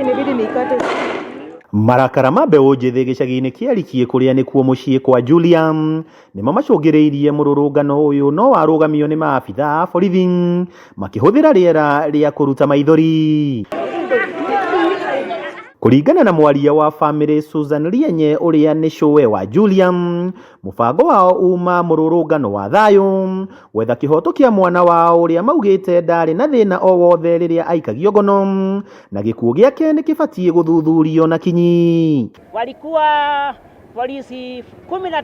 Imebidi niikate. Marakara ma mbeũ njĩthĩ gĩcagi-inĩ kĩa Rikiĩ kũrĩa nĩkuo mũciĩ kwa Julia nĩmo macũngĩrĩirie mũrũrũngano ũyũ no warũgamio nĩ maabitha a borithi makĩhũthĩra rĩera rĩa kũruta maithori. Kũringana na mwaria wa famĩlĩ Susan Rienye ũrĩa nĩ cũwe wa Julia, mũbango wao uma mũrũrũngano wa thayũ gwetha kĩhoto kĩa mwana wao ũrĩa maugĩte ndarĩ na thĩna o wothe rĩrĩa aikagio ngono na gĩkuũ gĩake nĩ kĩbatiĩ gũthuthurio na kinyi. Walikuwa polisi 13,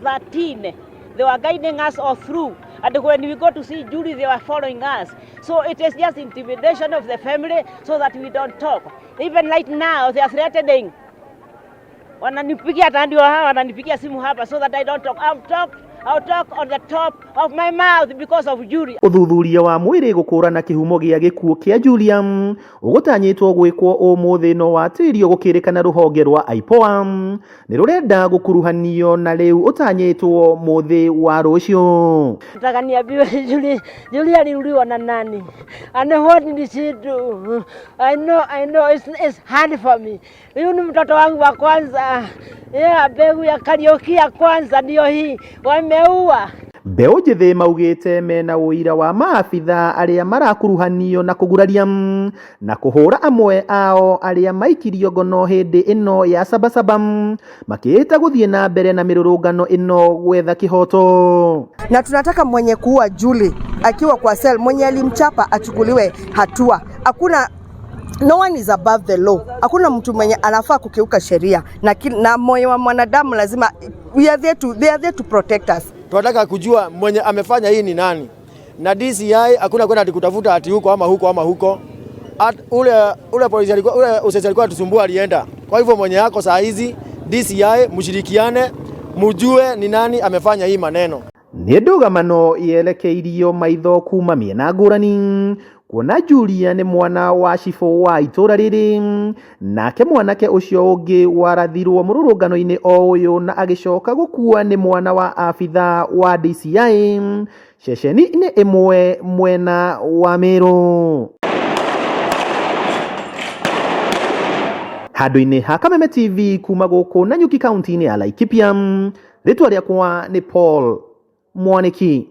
13. They were guiding us all through. And when we go to see Julie, they were following us. So it is just intimidation of the family so that we don't talk. Even right now, they are threatening. Wananipigia hata ndio hawa wananipigia simu hapa so that I don't talk. I'll talk on the top of my mouth because of Julie. Ũthuthuria wa mwĩrĩ gũkũrana kĩhumo gĩa gĩkuũ kĩa Julia ũgũtanyĩtwo gwĩkwo ũmũthĩ no watĩrio gũkĩrĩkana rũhonge rwa IPOA nĩ rũrenda gũkuruhanio na rĩu ũtanyĩtwo mũthĩ wa rũciũ. Nataka niambiwe Julie, Julie aliuliwa na nani? And what did she do? I know it's hard for me. Huyu ni mtoto wangu wa kwanza. Yeah, mbegu ya Kariuki ya kwanza ndio hii. Wameua. Mbeũ njĩthĩ maugĩte mena ũira wa maabitha arĩa marakuruhanio na kũguraria na kũhũra amwe ao arĩa maikirio ngono hĩndĩ ĩno ya Sabasaba makĩĩta gũthiĩ na mbere na mĩrũrũngano ĩno gwetha kĩhoto. Na tunataka mwenye kuua Julie akiwa kwa cell, mwenye alimchapa achukuliwe hatua. Hakuna, no one is above the law. Hakuna mtu mwenye anafaa kukiuka sheria na moyo wa mwanadamu lazima, we are there to, they are there to protect us. Tunataka kujua mwenye amefanya hii ni nani, na DCI hakuna kwenda ati kutafuta ati huko ama huko ama huko. Ule polisi alikuwa, ule usesi alikuwa atusumbua alienda. Kwa hivyo mwenye yako saa hizi DCI mshirikiane, mjue ni nani amefanya hii maneno. Nĩ ndũgamano yerekeirio maitho kuma mĩena ngũrani kuona Julia nĩ mwana wa cibũ wa itũra rĩrĩ nake mwanake ũcio ũngĩ warathirwo mũrũrũngano-inĩ o ũyũ na agĩcoka gũkua nĩ mwana wa abitha wa DCI ceceni-inĩ ĩmwe mwena wa Meru. Handũ-inĩ ha Kameme TV kuma gũkũ Nanyuki kaunti-inĩ ya Laikipia, rĩtwa rĩakwa nĩ Paul Mwaniki.